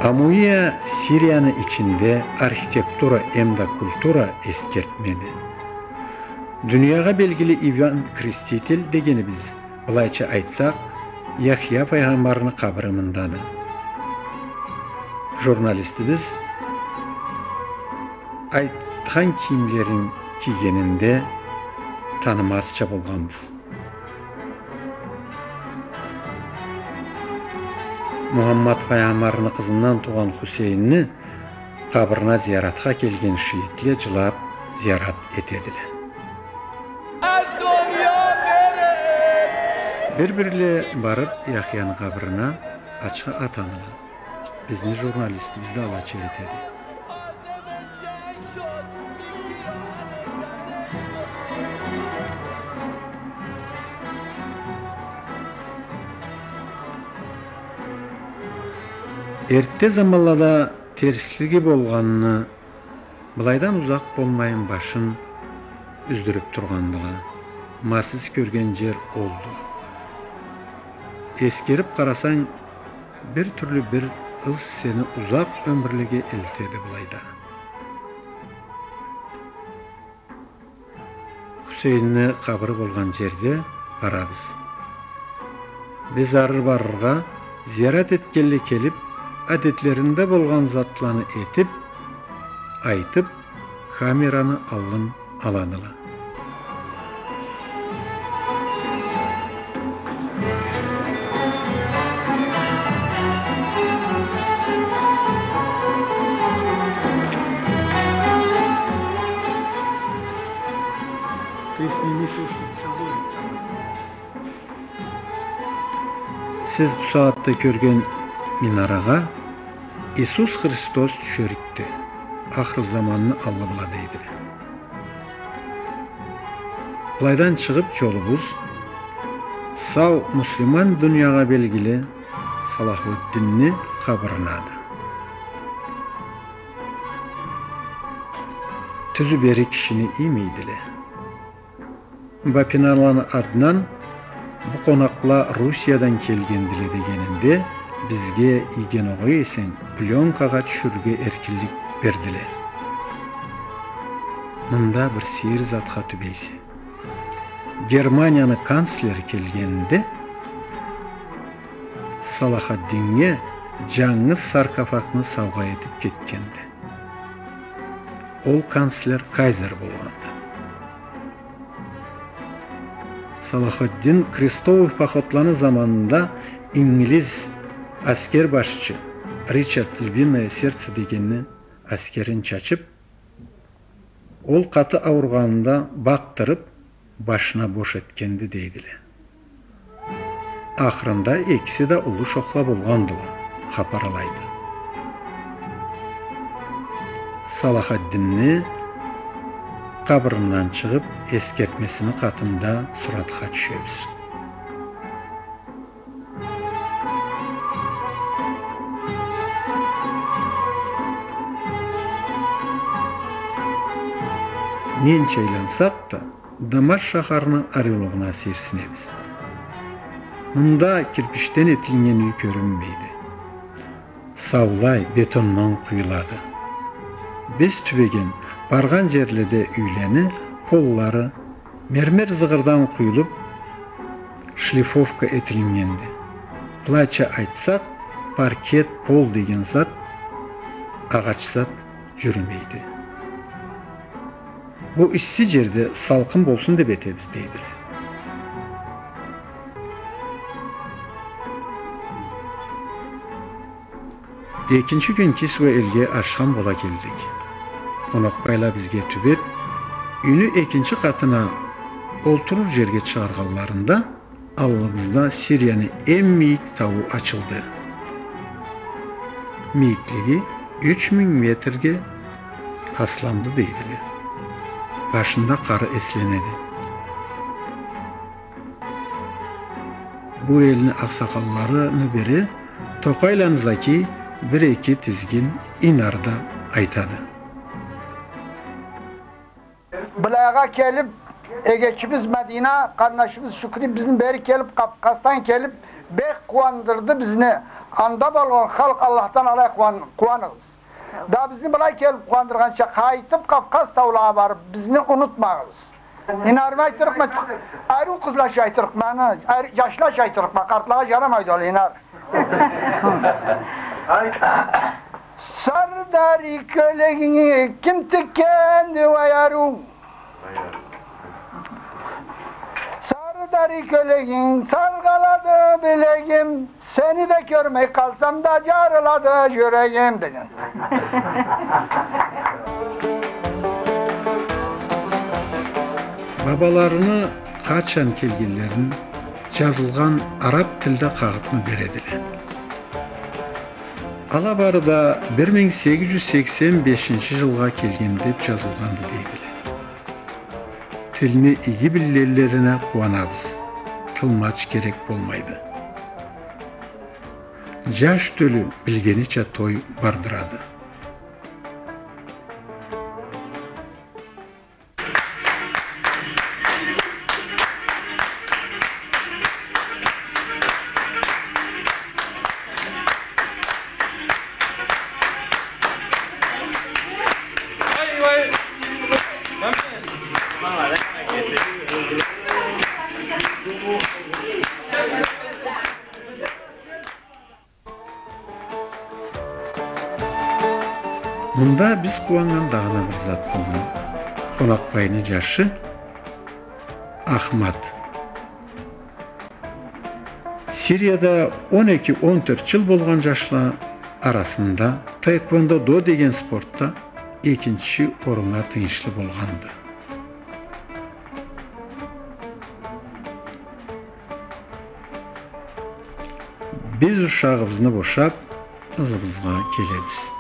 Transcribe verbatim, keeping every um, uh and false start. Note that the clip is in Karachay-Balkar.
Амуия Сирияны ичинде архитектура эмда культура эсгертмеди. Дуниягъа белгили Иван Креститель дегенибиз, былайча айтсакъ, Яхья файгъамбарны къабыры мындады. Журналистибиз айтхан кийимлерин кийгенинде танымазча болгъанбыз. Мухаммад файгъамбарны къызындан туугъан Хусейинни къабырына зияратха келген шиитле жылап зиярат этедиле. Бир-бирле барып Яхьяны къабырына ачха атадыла. Бизни журналистибиз да алайча этеди. Эртте заманлада терслиги болгъанны былайдан узакъ болмайын башын юздюрюп тургъандыла. Ма сиз кёрген жер олду. Эсгерип къарасанг, бир тюрлю бир ыз сени узакъ ёмюрлеге элтеди былайда. Хусейинни къабыры болгъан жерде барабыз. Биз ары барыргъа, зиярат этгенле келип, адетлеринде болгъан затланы этип, айтып, камераны аллын аладыла. Сиз бу сагъатда кёрген минарагъа Иисус Христос тюшерикди, ахыр заманны аллы бла дейдиле. Былайдан чыгъып жолубуз сау муслиман дуниягъа белгили Салахуддинни къабырынады. Тюзю бери кишини иймейдиле. Бапиналаны Аднан, бу къонакъла Русиядан келгендиле дегенинде, бизге ийген огъай эсенг, плёнкагъа тюшюрюрге эркинлик бердиле. Мында бир сейир затха тюбейсе. Германияны канцлери келгенинде, Салахаддинге жангыз саркофагны саугъа этип кетгенди. Ол канцлер кайзер болгъанды. Салахаддин крестовый походланы заманында ингилиз аскер башчы Ричард Львиное Сердце дегенни аскерин чачып, ол къаты ауругъанында бакъдырып, башына бош этгенди дейдиле. Ахырында экиси да уллу шохла болгъандыла, хапар алайды. Салахаддинни къабырындан чыгъып, эсгертмесини къатында суратха тюшебиз. Ненча айлансакъ да, Дамаш шахарны ариулугъуна сейирсинебиз. Мында кирпичден этилиннген юй кёрюнмейди. Саулай бетондан къуюлады. Биз тюбеген, баргъан жерледе юйлени поллары мермер зыгъырдан къуюлуп, шлифовка этилиннгенди. Былайча айтсакъ, паркет пол деген зат, агъач зат жюрюмейди. Бу исси жерде салкъын болсун деп этебиз, дейдиле. Экинчи кюн Кисва элге ашхам бола келдик. Къонакъбайла бизге тюбеп, юйню экинчи къатына олтурур жерге чыгъаргъанларында, аллыбызда Сирияны эм мийик тауу ачылды. Мийиклиги юч минг метрге асламды, дейдиле. Башында къары эсленеди. Бу элни акъсакъалларыны бири Токъайланы Заки бир-эки тизгин инарда айтады. Былайгъа келип, эгечибиз Мадина, къарнашыбыз Шукри бизни бери келип, Кавказдан келип, бек къууандырды бизни. Анда болгъан халкъ, Аллахдан алай къууан-, къууаныгъыз. Да бизни былай келип къууандыргъанча, къайтып Кавказ таулагъа барып, бизни унутмагъыз. Инарыма айтырыкъма, ариу къызлача айтырыкъма, аны, ар-, джашлача айтырыкъма, къартлагъа джарамайды ол, Инар. Сардари кёлегинги ким тикгенди, уай ариу? Сардари кёлегинг салгъалады билегим, сени да кёрмей къалсам да, джарылады джюрегим, деген. Бабаларыны къачан келгенлерин джазылгъан араб тилде къагъытны бередиле. Ала бары да бир минг сегиз джюз сексен бешинчи джылгъа келген деп джазылгъанды дейдиле. Тилни иги билгенлерине къууанабыз. Тылмач керек болмайды. Джаш тёлю билгенича той бардырады. Мында биз къууаннган дагъыда бир зат болгъан. Къонакъбайны джашы Ахмат. Сирияда он эки, он тёрт джыл болгъан джашла арасында таэквондо-до деген спортда экинчи оруннга тыйыншлы болгъанды. Биз ушагъыбызны бошап, ызыбызгъа келебиз.